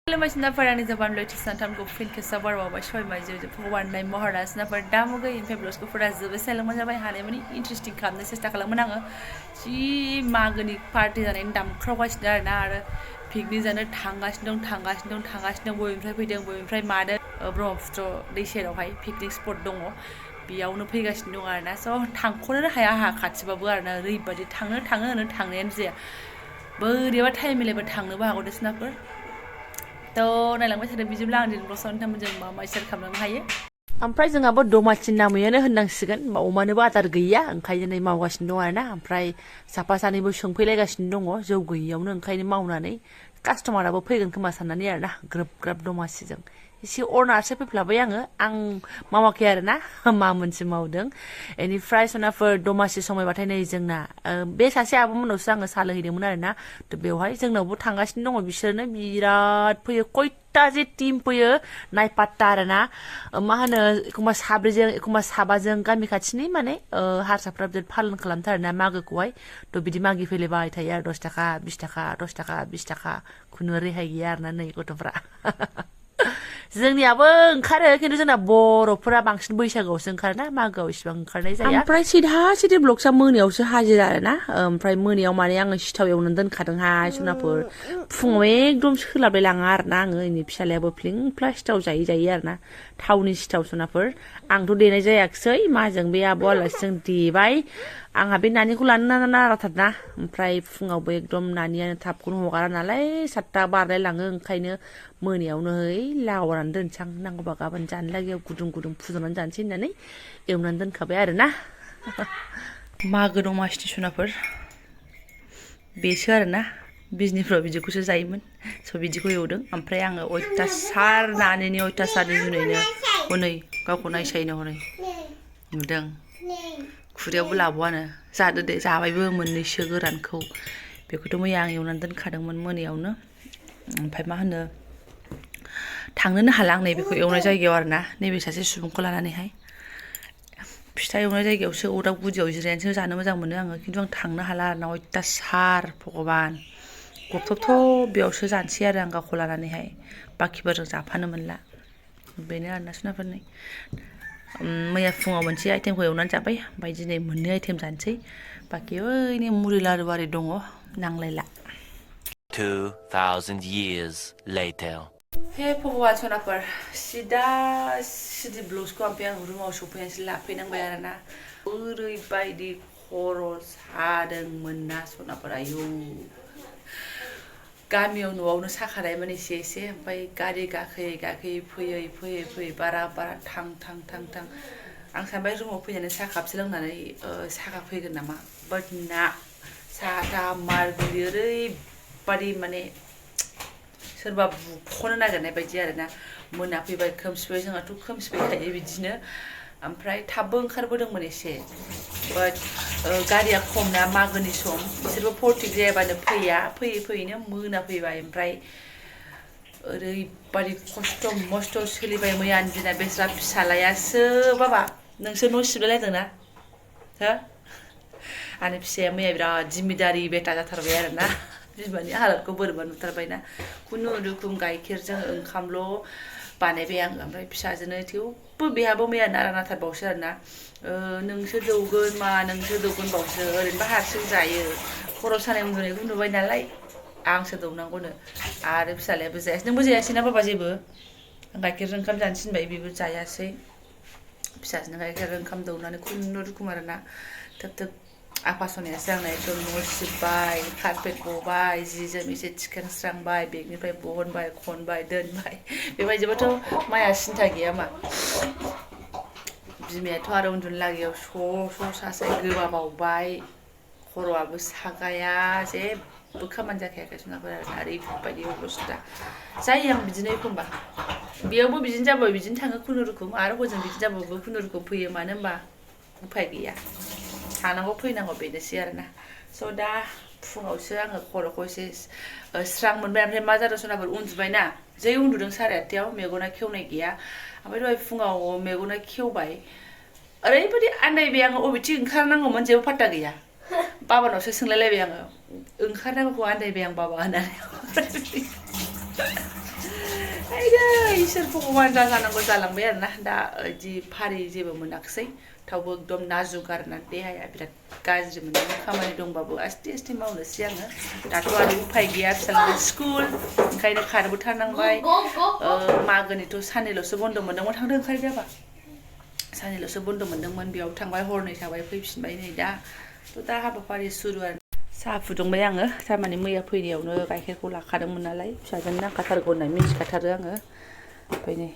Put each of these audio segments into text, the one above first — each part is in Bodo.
Lembaisinaफोर आंनि Jobanivlog सानथामखौ फिन खेबसे बारबावबाय सहायबाय जे भगवाननाय महरासिनाफोर दामुगै फेब्लसफोरा जोबोद सायलंमोन जाबाय हानाय माने इन्टारेस्टिं खालामनो सेस्था खालामोन आङो जि मागोनि पार्टि जानायनि दामख्रावगासिनो आरोना आरो पिकनिक जानो थांगासिनो दं बबेनिफ्राय फैदों बबेनिफ्राय मादों ब्रह्मपुत्र दै सेरावहाय पिकनिक स्पट दङ बेयावनो फैगासिनो दं आरोना स' थांख'नो हाया आंहा खाथिबाबो आरोना ओरैबायदि थांनो होनो थांनायानो जाया बोरैबा टाइम मिलायबा थांनोबो हागौ देसनाफोर थ' नायलांबाय थादों बिदिब्ला आं दिनै ब्लगआव नोंथांमोनजों मा शेयार खालामनो हायो ओमफ्राय जोंहाबो दमासिनि नामैनो होननांसिगोन अमानोबो आदार गैया ओंखायनो नै मावगासिनो दं आरोना ओमफ्राय साफा सानैबो सोंफैलायगासिनो दङ जौ गैयियावनो ओंखायनो मावनानै कास्टमाराबो फैगोन खोमा साननानै आरोना ग्रोब ग्राब दमासिजों एसे अर्नारसो फैफ्लाबाय आं मावाखै आरोना मा मोनसे मावदों बेनिफ्राय सनाफोर दमासि समायबाथाय नै जोंना बे सासे आब'मोननावसो आङो साहा लोंहैदोंमोन आरोना थ' बेवहाय जोंनावबो थांगासिनो दङ बिसोरनो बिराद फैयो कयटा जे टिम फैयो नायपात्ता आरोना मा होनो एखमबा साब्रैजों एखमबा साबाजों गामि खाथिनि माने हारसाफ्रा बिराद पालन खालामथारोना मागोखौहाय थ' बिदि मागि फैलायबाय थायो आरो 10 थाखा 20 थाखा 10 थाखा 20 थाखा खुनु रेहाय गैया आरोना नै गथ'फ्रा जोंनियाबो ओंखारो खिन्थु जोंना बर'फोरा बांसिन बैसागोआवसो ओंखारोना मागोआव इसिबां ओंखारनाय जाया ओमफ्राय सिदा ब्लगसा मोनायावसो हाजिरा आरोना ओमफ्राय मोनायाव माने आङो सिथाव एवनानै दोनखादोंहाय सनाफोर फुङाव एकदम सोलाबलाय लाङा आरोना आङो इनि फिसालायाबो फ्लिं फ्ला सिथाव जायो आरोना थावनि सिथाव सनाफोर आंथ' देनाय जायाखिसै माजों बे आब' आलासिजों देबाय आंहा बे नानिखौ लानो नाराथारना ओमफ्राय फुङावबो एकदम नानियानो थाबखौनो हगारा नालाय 7ता बारलाय लाङो ओंखायनो मोनायावनो लावरानानै दोनसां नांगौबा गाबोन जानो लागियाव गुदुं फुदुंनानै जानोसै होननानै एवनानै दोनखाबाय आरोना मागो दमासिनि सनाफोर बेसो आरोना बिजनिफ्राव बिदिखौसो जायोमोन स' बिदिखौ एवदों ओमफ्राय आङो अयथासार नानिनि अयथासारनि जुनैनो हनै गावखौ नायसायनो हनै नुदों खुरैयावबो लाबोआनो जादो दे जाबायबो मोननैसो गोरानखौ बेखौथ' मैया आं एवनानै दोनखादोंमोन मोनायावनो ओमफ्राय मा होनो थांनोनो हाला आं नैबेखौ एवनाय जायगायाव आरोना नैबे सासे सुबुंखौ लानानैहाय फिथा एवनाय जायगायावसो अरदाब गुदियाव जिरायनानैसो जानो मोजां मोनो आङो खिन्थु आं थांनो हाला आरोना अयथासार भगबान गबथबथ' बेयावसो जानोसै आरो आं गावखौ लानानैहाय बाखिफोरजों जाफानो मोनला बेनो आरोना सनाफोरनि मैया फुङाव मोनसे आइटेमखौ एवनानै जाबाय ओमफ्राय दिनै मोननै आइटेम जानोसै बाखि ओइनै मुरि लारु आरि दङ नांलायला 2000 years later हे भगवान सनाफोर सिदा ब्लाउसखौ ओमफ्राय आं रुमाव सफैनानैसो लाफैनांबाय आरोना ओरैबायदि खर' सादोंमोन ना सनाफोर आयौ गामियाव न'आवनो साखानायमोन एसे ओमफ्राय गारि गाखोयै फैयै बारा थां आं सानबाय रुमाव फैनानै साहा कापसे लोंनानै साहा फैगोन नामा बाट ना साहा मारगुलि ओरैबादि माने सोरबा बुख'नो नागिरनाय बायदि आरोना मोनाफैबाय खोमसिबाय जोंहाथ' खोमसिबाय बिदिनो ओमफ्राय थाबबो ओंखारबोदोंमोन एसे बाट गारिया खम ना मागोनि सम बिसोरबो 40 जायाबानो फैयैनो मोनाफैबाय ओमफ्राय ओरैबादि खस्थ' मस्थ' सोलिबाय मैयानि दिना बेस्रा फिसालायासो बाबा नोंसोर न' सिबलायलायदोंना हो आंनि फिसाया मैया बिराद जिम्मेदारि बेटा जाथारबाय आरोना बिमानि हालोदखौ बोरैबा नुथारबायना खुनुरुखुम गाइखेरजों ओंखामल' बानायबाय आङो ओमफ्राय फिसाजोनो थेवबो बेहाबो मैया नारा नाथारबावसो आरोना नोंसो दौगोन बावसो ओरैनोबा हारसिं जायो खर' सानाय उन्दुनायखौ नुबाय नालाय आंसो दौनांगौनो आरो फिसालायाबो जायासै नोंबो जायासैना बाबा जेबो गाइखेरजों ओंखाम जानो थिनबाय बेबो जायासै फिसाजोनो गाइखेरजों ओंखाम दौनानै खुनुरुखुम आरोना थोब आफा सनायासो आंना एकदम न' सिबबाय कारपेट बबाय जि जोम एसे थिखांस्रांबाय बेगनिफ्राय बहनबाय खनबाय दोनबाय बेबायदिबाथ' माया सिन्था गैया मा बिमायाथ' आरो उन्दुनो लागियाव स' सासे गोबाबावबाय खर'आबो सागाया जेबो खामानि जाखायाखै सनाफोर आरोना ओरैबायदि अबस्था जायो आं बिदिनो एखमबा बेयावबो बिदिनो जाबाय बिदिनो थाङो खुनुरुखुम आरो हजों बिदिनो जाबाबो खुनुरुखुम फैयो मानो होनबा उफाय गैया थानांगौ फैनांगौ बेनोसै आरोना स' दा फुङावसो आङो खर'खौ एसे स्रां मोनबाय ओमफ्राय मा जादों सनाफोर उन्दुबायना जै उन्दुदों 8:30आव मेगना खेवनाय गैया ओमफ्राय दहाय फुङाव मेगना खेवबाय ओरैबायदि आन्दायबाय आङो अबेथिं ओंखारनांगौमोन जेबो पात्ता गैया बाबानावसो सोंलायलायबाय आङो ओंखारनांगौखौ आन्दायबाय आं बाबा होननानै आयदै इसोर भगवान जानांगौ जालांबाय आरोना दा इदि फारि जेबो मोनाखिसै थावबो एकदम नाजुक आरोना देहाया बिराद गाज्रि मोनो खामानि दंबाबो आस्थे आस्थे मावनोसै आङो दाथ' आरो उफाय गैया फिसाज्लाना स्कुल ओंखायनो खारबोथारनांबाय मागोनिथ' साननैल'सो बन्द' मोनदोंमोन थांदों ओंखार जाबा साननैल'सो बन्द' मोनदोंमोन बेयाव थांबाय हरनै थाबाय फैफिनबाय नै दा हाबाफारि सुरु आरो साहा फुदुंबाय आङो थारमाने मैया फैनायावनो गाइखेरखौ लाखादोंमोन नालाय फिसाजोनो नांखाथारगौ होननानै मिथिखाथारो आङो ओमफ्राय नै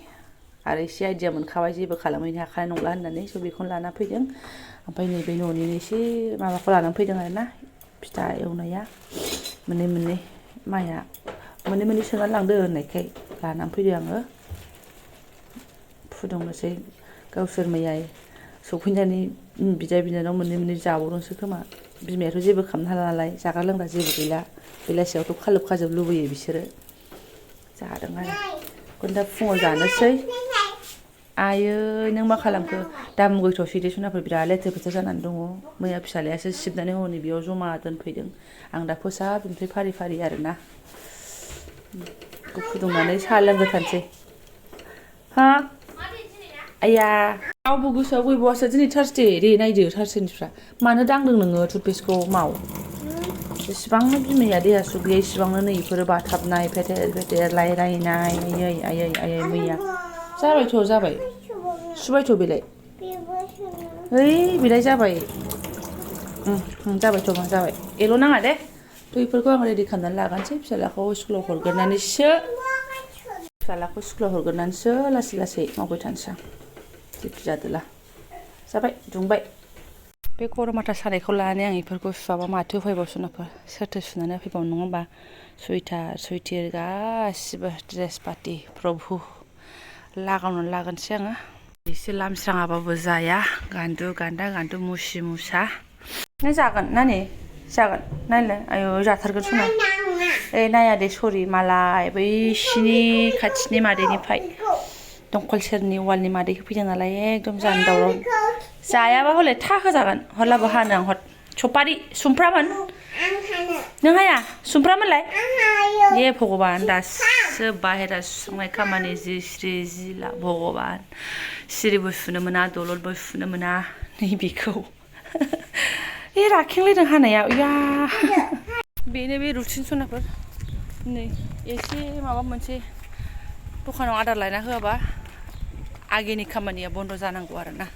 आरो एसे आइडिया मोनखाबाय जेबो खालामहैनो हाखानाय नंला होननानै स' बेखौनो लाना फैदों ओमफ्राय नैबे न'निनो एसे माबाखौ लानानै फैदों आरोना फिथा एवनाया मोननै माइआ मोननै सोनानै लांदो होननायखाय लानानै फैदों आङो फुदुंनोसै गावसोर मैया सौफैनानै बिदा बिनानाव मोननै जाबावदोंसो खोमा बिमायाथ' जेबो खालामनो हाला नालाय जाग्रा लोंग्रा जेबो गैला बेलासियावथ' खालोब खाजोब लुबैयो बिसोरो जादों आरो बेखौनो दा फुङाव जानोसै आयै नों मा खालामखो दाम गैथ'सै दे सनाफोर बिराद लेथेर फेथेर जानानै दङ मैया फिसालायासो सिबनानै हनै बेयाव जमा दोनफैदों आं दा फोसाबनोसै फारि आरोना बेखौ फुदुंनानै साहा लोंग्रोथारसै हा आया रावबो गोसोआव गैबावासो दिनै थार्सडे दे नायदो थार्सडेनिफ्रा मानो दांदों नोङो टुथपेस्टखौ माव जेसेबांनो बिमाया देहा सुख गैया इसेबांनो नै इफोरो बाथाबनाय फेथेर रायनाय आयै मैया जाबाय सुबायथ' बेलाय ओइ बेलाय जाबाय जाबायथ' मा जाबाय एल' नाङा दे थ' बेफोरखौ आं रेडि खालामनानै लागोनसै फिसालाखौ स्कुलाव हरग्रोनानैसो लासै मावबाय थानोसै आं जेखि जादोला जाबाय दुंबाय बे खर' माथा सानायखौ लानानै आं बेफोरखौ सुवाबा माथो उफायबावसोनाफोर सोरथो सुनानै फैबावनो नङा होमबा सुइटार गासिबो ड्रेस पाति प्रभु लागावनानै लागोनसै आङो एसे लामस्राङाबाबो जाया गान्दु मुसि मुसा नों जागोन नानि जागोन नायलाय आयौ जाथारगोन सना नाया दे सरि मालाय बै सिनि खाथिनि मादैनिफ्राय दंखल सेरनि वालनि मादैखौ फैदों नालाय एकदम जानो दावराव जायाबा हले था होजागोन हरलाबो हानो आं हर सपारि सुमफ्रामोन नों हाया सुमफ्रामोनलाय ए भगबान दासो बाहेरा सुस्रांनाय खामानि जिला भगबान सिरिबो सुनो मोना दलदबो सुनो मोना नैबेखौ राखेंलायदों हानाया या बेनो बे रुटिन सनाफोर नै एसे माबा मोनसे दखानाव आदार लायना होआबा आगेनि खामानिया बन्द' जानांगौ आरोना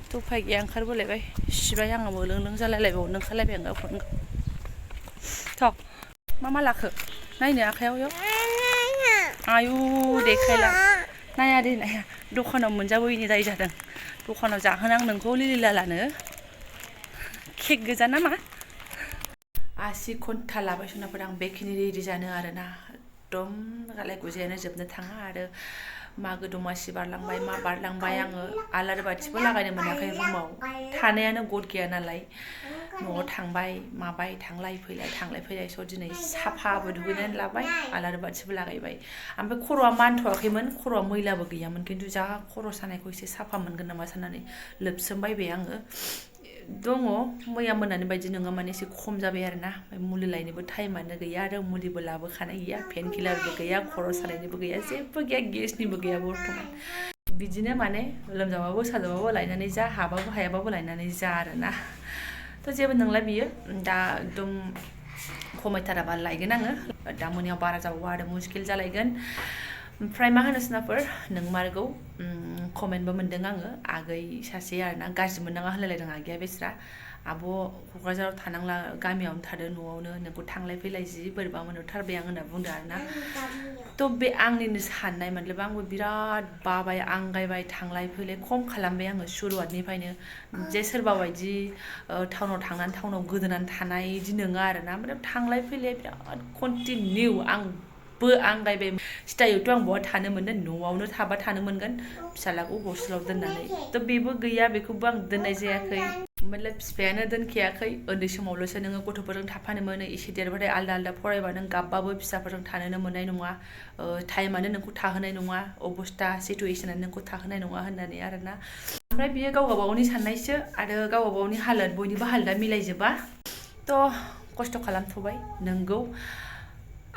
थ' उफाय गैया ओंखारबोलायबाय सिबाय आङो लों जालायलायबावनो ओंखारलायबाय आं गावखौनो थ' मा लाखो नायनो आखायाव आयु देखायला नाया दे नाया दखानाव मोनजाबोयैनि दाय जादों दखानाव जाहोनां नोंखौ लिलि लालानो केक गोजा नामा 80 घन्टा लाबाय सनाफोर आं बेखिनि रेडि जानो आरोना एकदम गालाय गुजायानो जोबनो थाङा आरो मागो दमासि बारलांबाय मा बारलांबाय आङो आलारि बाथिबो लागायनो मोनाखै रुमाव थानायानो गद गैया नालाय न'आव थांबाय माबाय थांलाय फैलाय स' दिनै साफाबो दुगैनानै लाबाय आलारि बाथिबो लागायबाय ओमफ्राय खर'आ मानथ'वाखैमोन खर'आ मैलाबो गैयामोन खिन्थु जा खर' सानायखौ एसे साफा मोनगोन नामा साननानै लोबसोमबायबाय आङो दङ मैया मोनानि बायदि नङा माने एसे खम जाबाय आरोना मुलि लायनोबो टाइमानो गैया आरो मुलिबो लाबोखानाय गैया पेन किलारबो गैया खर' सानायनिबो गैया जेबो गैया गेसनिबो गैया बर्थमान बिदिनो माने लोमजाबाबो साजाबाबो लायनानै जा हाबाबो हायाबाबो लायनानै जा आरोना थ' जेबो नंला बियो दा एकदम खमायथाराबा लायगोन आङो दा मोनायाव बारा जाबावबा आरो मुस्किल जालायगोन ओमफ्राय मा होनो सोनाफोर नोंमारगौ कमेन्टबो मोनदों आङो आगै सासे आरोना गाज्रि मोननाङा होनलायलायदों आगैया बेस्रा आब' क'क्राझाराव थानांला गामियावनो थादों न'आवनो नोंखौ थांलाय फैलाय जि बोरैबा मोनहरथारबाय आं होनना बुंदों आरोना थ' बे आंनिनो साननाय मोनलोबा आंबो बिराद बाबाय आंगायबाय थांलाय फैलाय खम खालामबाय आङो सुरुवातनिफ्रायनो जे सोरबा बायदि टाउनाव थांनानै टाउनाव गोदोनानै थानाय इदि नङा आरोना माने थांलाय फैलाय बिराद कन्टिनिउ आंबो आंगायबाय सिटायावथ' आं बहा थानो मोनो न'आवनो थाबा थानो मोनगोन फिसालाखौ हस्टेलाव दोननानै थ' बेबो गैया बेखौबो आं दोननाय जायाखै मतलब बिफायानो दोनखायाखै उन्दै समावल'सो नोङो गथ'फोरजों थाफानो मोनो एसे देरबाथाय आलदा फरायबा नों गाबबाबो फिसाफोरजों थानोनो मोननाय नङा टाइमानो नोंखौ थाहोनाय नङा अबस्था सिटुवेसनानो नोंखौ थाहोनाय नङा होननानै आरोना ओमफ्राय बियो गाव गावबागावनि साननायसो आरो गाव गावबागावनि बयनिबो हालोदा मिलायजोबा थ' खस्थ' खालामथ'बाय नोंगौ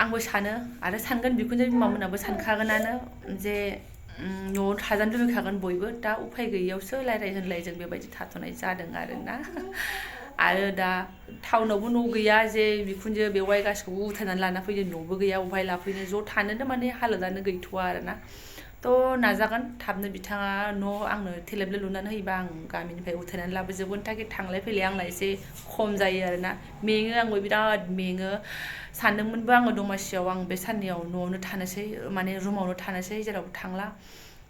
आंबो सानो आरो सानगोन बिखुनजो बिमामोनाबो सानखागोनानो जे न'आव थाजानो लुबैखागोन बयबो दा उफाय गैयियावसो रायलाय होनलाय जों बेबायदि थाथ'नाय जादों आरोना आरो दा टाउनावबो न' गैया जे बिखुनजो बेवहाय गासिखौबो उथायनानै लाना फैदो न'बो गैया अबहाय लाफैनो ज' थानोनो माने हालोदानो गैथ'वा आरोना थ' नाजागोन थाबनो बिथाङा न' आंनो थेलेबले लुनानै होयोबा आं गामिनिफ्राय उथायनानै लाबोजोबगोन ताकि थांलाय फैलाय आंना एसे खम जायो आरोना मेङो आंबो बिराद मेङो सानदोंमोनबो आङो दमासियाव आं बे साननैयाव न'आवनो थानोसै माने रुमावनो थानोसै जेरावबो थांला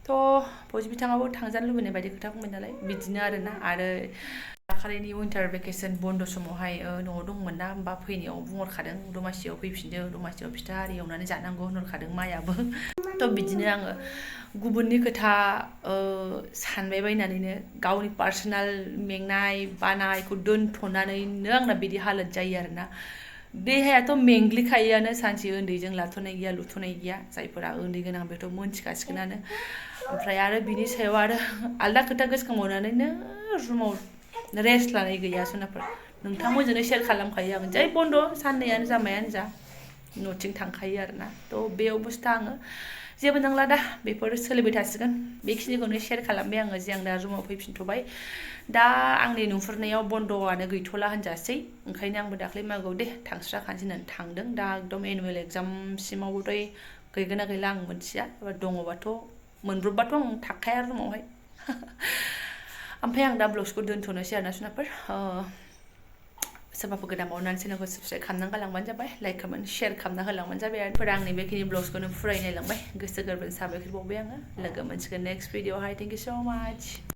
थ' फौजि बिथाङाबो थांजानो लुबैनाय बायदि खोथा बुंबाय नालाय बिदिनो आरोना आरो दाखालिनि उइन्टार भेकेसन बन्द समावहाय न'आव दंमोन ना होमबा फैनायाव बुंहरखादों दमासियाव फैफिनदो दमासियाव फिथा आरि एवनानै जानांगौ होनहरखादों मायाबो थ' बिदिनो आङो गुबुननि खोथा सानबाय बायनानैनो गावनि पार्सनेल मेंनाय बानायखौ दोनथ'नानैनो आंना बिदि हालोद जायो आरोना देहायाथ' मेंग्लिखायोआनो सानसे उन्दैजों लाथ'नाय गैया लुथ'नाय गैया जायफोरा उन्दै गोनां बेथ' मोनथिखासिगोनानो ओमफ्राय आरो बिनि सायाव आरो आलदा खोथा गोसोखांबावनानैनो रुमाव रेस्ट लानाय गैया सनाफोर नोंथांमोनजोंनो शेयार खालामखायो आं जै बन्द साननैयानो जा मायानो जा न'थिं थांखायो आरोना थ' बे अबस्था आङो जेबो नांला दा बेफोर सोलिबाय थासिगोन बेखिनिखौनो शेयार खालामबाय आङो जे आं दा रुमाव फैफिनथ'बाय दा आंनि नुहुरनायाव बन्द'आनो गैथ'ला होनजासै ओंखायनो आंबो दाख्लै मागोआव दे थांस्राखानोसै होननानै थांदों दा एकदम एनुवेल एग्जामसिमावबोथ' गैगोन ना गैला आं मोनथिया दङबाथ' मोनब्रबबाथ' आं थाखाया रुमावहाय ओमफ्राय आं दा ब्लग्सखौ दोनथ'नोसै आरोना सुनाफोर सोरबाफोर गोदान मावनानै चेनेलखौ साबस्क्राइब खालामनानै गालांबानो जाबाय लाइक कमेन्ट शेयार खालामना होलांबानो जाबाय आरो आंनि बेखिनि ब्लग्सखौनो फुराय नायलांबाय गोसो गोरबोनि साबायखर बावबाय आङो लोगो मोनसिगोन नेक्स्ट भिडिअआवहाय थेंक इउ स' माच